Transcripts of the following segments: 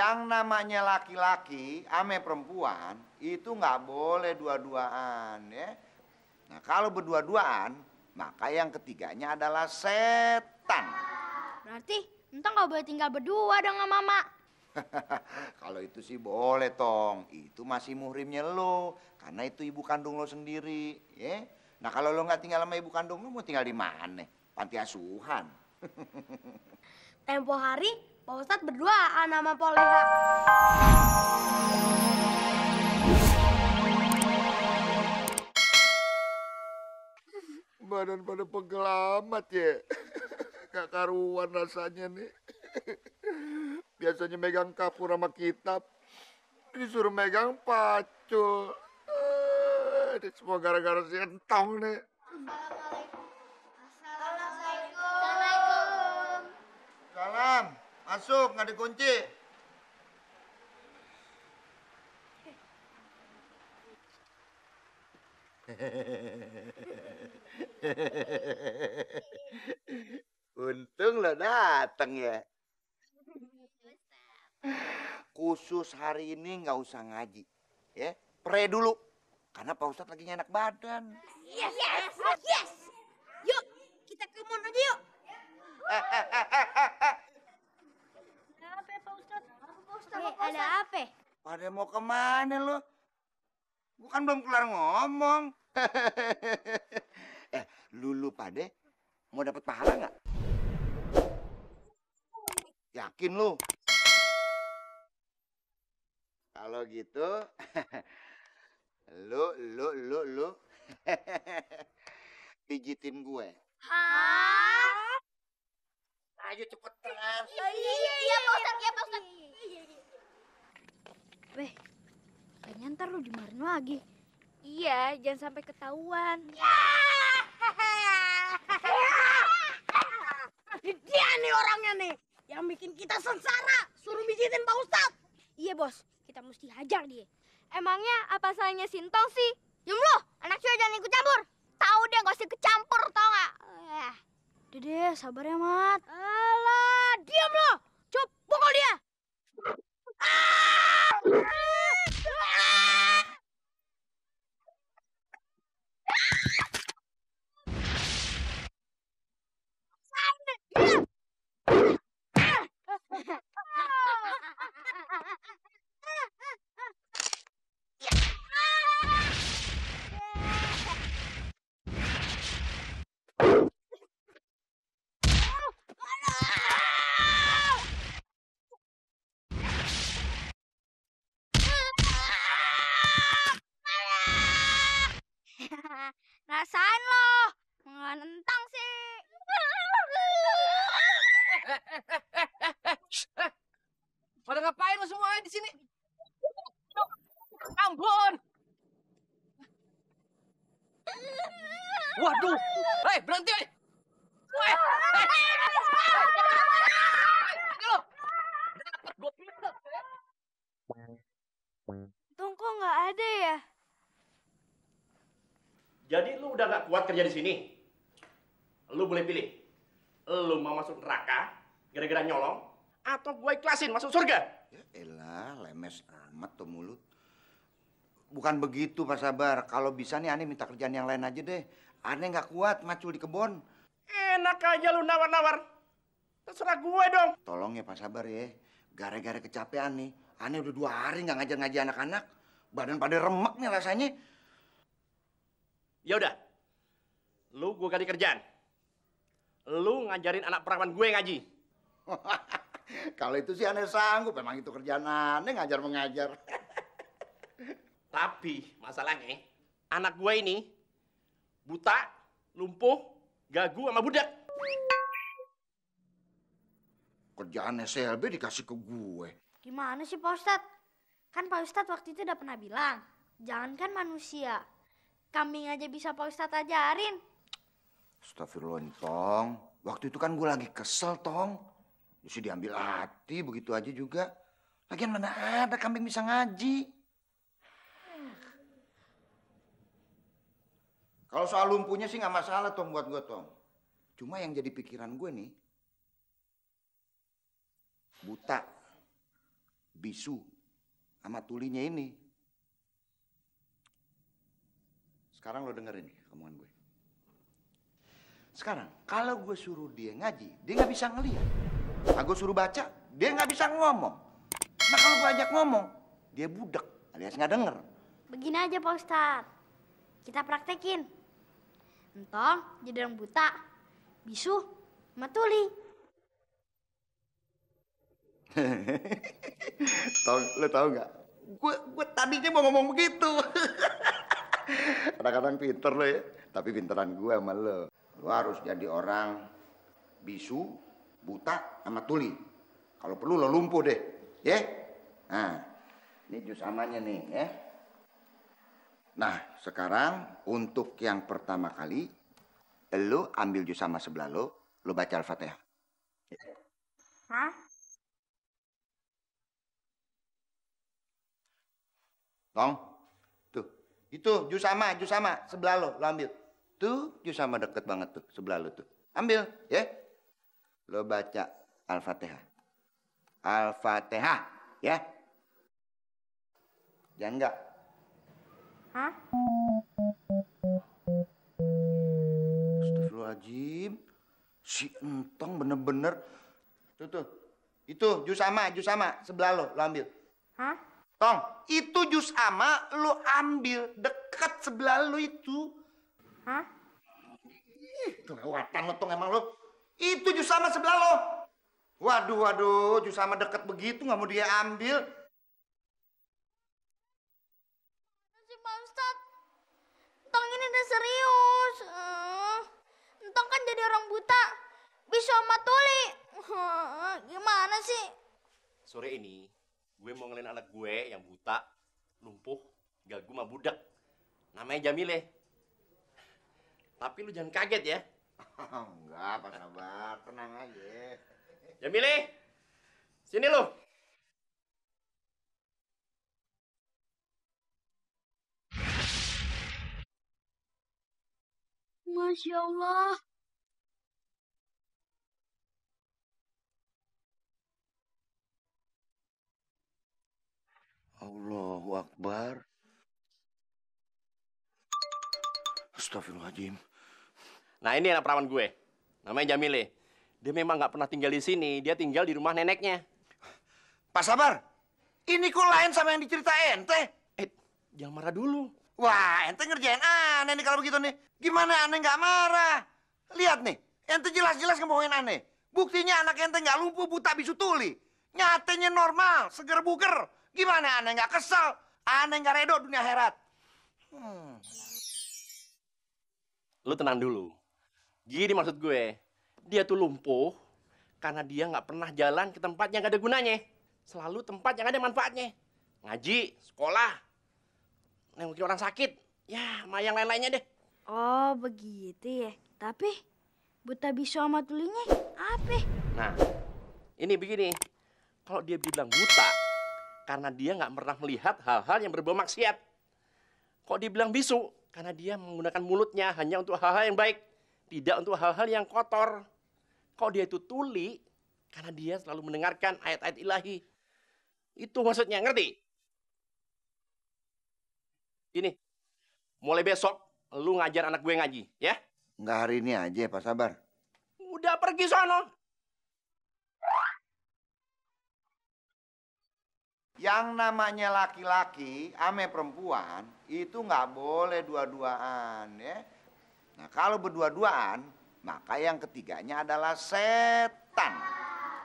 Yang namanya laki-laki ame perempuan itu nggak boleh dua-duaan ya. Nah kalau berdua-duaan maka yang ketiganya adalah setan. Berarti Entong nggak boleh tinggal berdua dong sama Mama. Kalau itu sih boleh Tong, itu masih muhrimnya lo, karena itu ibu kandung lo sendiri, ya. Nah kalau lo nggak tinggal sama ibu kandung lo mau tinggal di mana? Panti asuhan. Tempo hari Pak Ustadz berduaan sama Poleha. Badan pada pegel amat ya. Gak karuan rasanya nih. Biasanya megang kapur sama kitab, disuruh megang pacul. Semua gara-gara si Entong nih. Assalamualaikum. Salam, masuk nggak dikunci. Untung lo dateng ya. Khusus hari ini nggak usah ngaji, ya. Pray dulu, karena Pak Ustadz lagi nggak enak badan. Yes, yes, yes. Yuk, kita ke Mon aja yuk. Ada apa Pak Ustadz? Ada apa? Pada mau kemana lo? Bukan belum kelar ngomong. Lulu pade mau dapat pahala nggak? Yakin lu? Kalau gitu, lu pijitin gue. Hah? Ayo cepetan. Iya Pak Ustadz, iya Pak Ustadz. Weh, kayaknya ntar lu dimarahin lagi. Iya, jangan sampai ketahuan. Dia nih orangnya nih, yang bikin kita sengsara, suruh mijitin Pak Ustadz. Iya bos, kita mesti hajar dia. Emangnya apa salahnya Sintong sih? Diam lo, anak cewek jangan ikut campur. Tahu dia gak usah kecampur, tau gak? Udah deh, sabar ya Mat. Alah, diam lo, cup, pukul dia. Rasain lo, nggak nentang sih. Pada ngapain lo semua di sini? Ampun! Waduh! Hei, berhenti! Hei! Tung kok nggak ada ya? Jadi lu udah gak kuat kerja di sini? Lu boleh pilih. Lu mau masuk neraka gara-gara nyolong, atau gue ikhlasin masuk surga? Ya elah, lemes amat tuh mulut. Bukan begitu Pak Sabar. Kalau bisa nih Ane minta kerjaan yang lain aja deh. Ane nggak kuat macul di kebon. Enak aja lu nawar-nawar. Terserah gue dong. Tolong ya Pak Sabar ya. Gara-gara kecapean nih. Ane udah 2 hari nggak ngajar-ngaji anak-anak. Badan pada remek nih rasanya. Ya udah, lu gue ganti kerjaan. Lu ngajarin anak perawan gue ngaji. Kalau itu sih Ane sanggup. Memang itu kerjaan Ane ngajar-mengajar. Tapi masalahnya, anak gue ini buta, lumpuh, gagu sama budak. Kerjaan SLB dikasih ke gue. Gimana sih Pak Ustadz? Kan Pak Ustadz waktu itu udah pernah bilang, jangankan manusia, kambing aja bisa Pak Ustadz ajarin. Astagfirullah, Tong. Waktu itu kan gue lagi kesel, Tong. Mesti diambil hati, begitu aja juga. Lagian mana ada kambing bisa ngaji. Kalau soal lumpuhnya sih nggak masalah, Tong, buat gue, Tong. Cuma yang jadi pikiran gue nih, buta, bisu sama tulinya ini. Sekarang lo dengerin nih omongan gue. Sekarang kalau gue suruh dia ngaji, dia nggak bisa ngelihat. Nah, gue suruh baca, dia nggak bisa ngomong. Nah kalau gue ajak ngomong, dia budek alias nggak denger. Begini aja Pak Ustadz, kita praktekin. Entong jadi orang buta, bisu, sama tuli. Lo tau nggak? Gue tadinya mau ngomong begitu. Kadang-kadang pinter lo ya, tapi pinteran gue sama lo. Lo harus jadi orang bisu, buta, sama tuli. Kalau perlu lo lumpuh deh, ya? Nah, ini jus amannya nih, ya. Nah, sekarang untuk yang pertama kali, lo ambil jus sama sebelah lo baca Al-Fatihah. Hah? Tong, tuh, itu jus sama sebelah lo ambil. Tuh, jus sama deket banget tuh, sebelah lo tuh. Ambil, ya. Lo baca Al-Fatihah. Al-Fatihah, ya. Jangan enggak. Hah? Astagfirullahaladzim. Si Entong bener-bener. Tuh. Itu jus sama sebelah lo ambil. Hah? Tong, itu jus ama lo ambil dekat sebelah lo itu. Hah? Kelewatan lo Tong emang lo. Itu jus sama sebelah lo. Waduh, jus sama deket begitu nggak mau dia ambil. Si Pak Ustadz, Entong ini udah serius. Entong kan jadi orang buta, bisa sama tuli. Gimana sih? Sore ini, gue mau ngelain anak gue yang buta, lumpuh, gagu sama budak. Namanya Jamile. Tapi lu jangan kaget ya. Enggak, Pak Sabar. Tenang aja. Jamile, sini lu. Masya Allah. Allahu Akbar. Astagfirullahaladzim. Nah ini anak perawan gue, namanya Jamile. Dia memang nggak pernah tinggal di sini, dia tinggal di rumah neneknya. Pak Sabar, ini kok lain sama yang diceritain ente? Jangan marah dulu. Wah, ente ngerjain aneh nih kalau begitu nih. Gimana aneh nggak marah? Lihat nih, ente jelas-jelas ngebohongin aneh. Buktinya anak ente nggak lumpuh, buta, bisu, tuli. Nyatanya normal, seger buger. Gimana aneh nggak kesal? Aneh nggak redo dunia akhirat. Lu tenang dulu. Gini maksud gue, dia tuh lumpuh karena dia nggak pernah jalan ke tempat yang gak ada gunanya. Selalu tempat yang ada manfaatnya. Ngaji, sekolah, nengokin orang sakit, ya sama yang lain-lainnya deh. Oh begitu ya. Tapi buta bisu sama tulinya apa? Nah, ini begini. Kalau dia bilang buta, karena dia nggak pernah melihat hal-hal yang berbau maksiat. Kok dibilang bisu? Karena dia menggunakan mulutnya hanya untuk hal-hal yang baik, tidak untuk hal-hal yang kotor. Kok dia itu tuli? Karena dia selalu mendengarkan ayat-ayat ilahi. Itu maksudnya, ngerti? Ini, mulai besok lu ngajar anak gue ngaji, ya? Nggak hari ini aja, Pak Sabar. Udah pergi sono. Yang namanya laki-laki ame perempuan itu nggak boleh dua-duaan, ya. Nah kalau berdua-duaan, maka yang ketiganya adalah setan.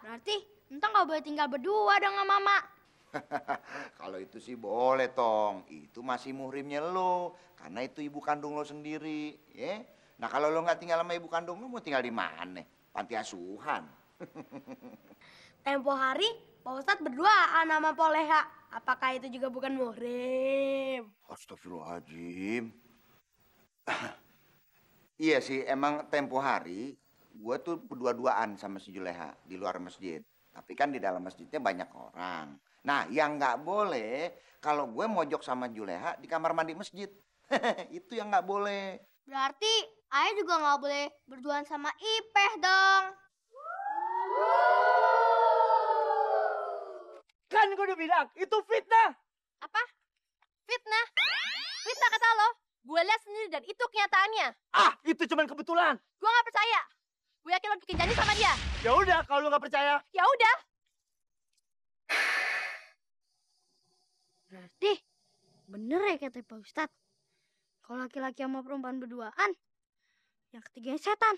Berarti Entong nggak boleh tinggal berdua dong sama Mama. Kalau itu sih boleh, Tong. Itu masih muhrimnya lo, karena itu ibu kandung lo sendiri, ya. Nah kalau lo nggak tinggal sama ibu kandung lo, mau tinggal di mana? Panti asuhan. Tempo hari Pak Ustadz berduaan sama Poleha. Apakah itu juga bukan muhrim? Astagfirullahaladzim. Iya sih, emang tempo hari gue tuh berdua-duaan sama si Juleha di luar masjid. Tapi kan di dalam masjidnya banyak orang. Nah, yang nggak boleh kalau gue mojok sama Juleha di kamar mandi masjid. Itu yang nggak boleh. Berarti Ayah juga nggak boleh berduaan sama Ipeh dong. Kan gue gua udah bilang, itu fitnah. Apa? Fitnah? Fitnah kata lo? Gue lihat sendiri dan itu kenyataannya. Ah, itu cuman kebetulan. Gue nggak percaya. Gue yakin lo bikin janji sama dia. Ya udah, kalau lu nggak percaya. Ya udah. Berarti bener ya kata Pak Ustadz. Kalau laki-laki sama perempuan berduaan, yang ketiganya setan.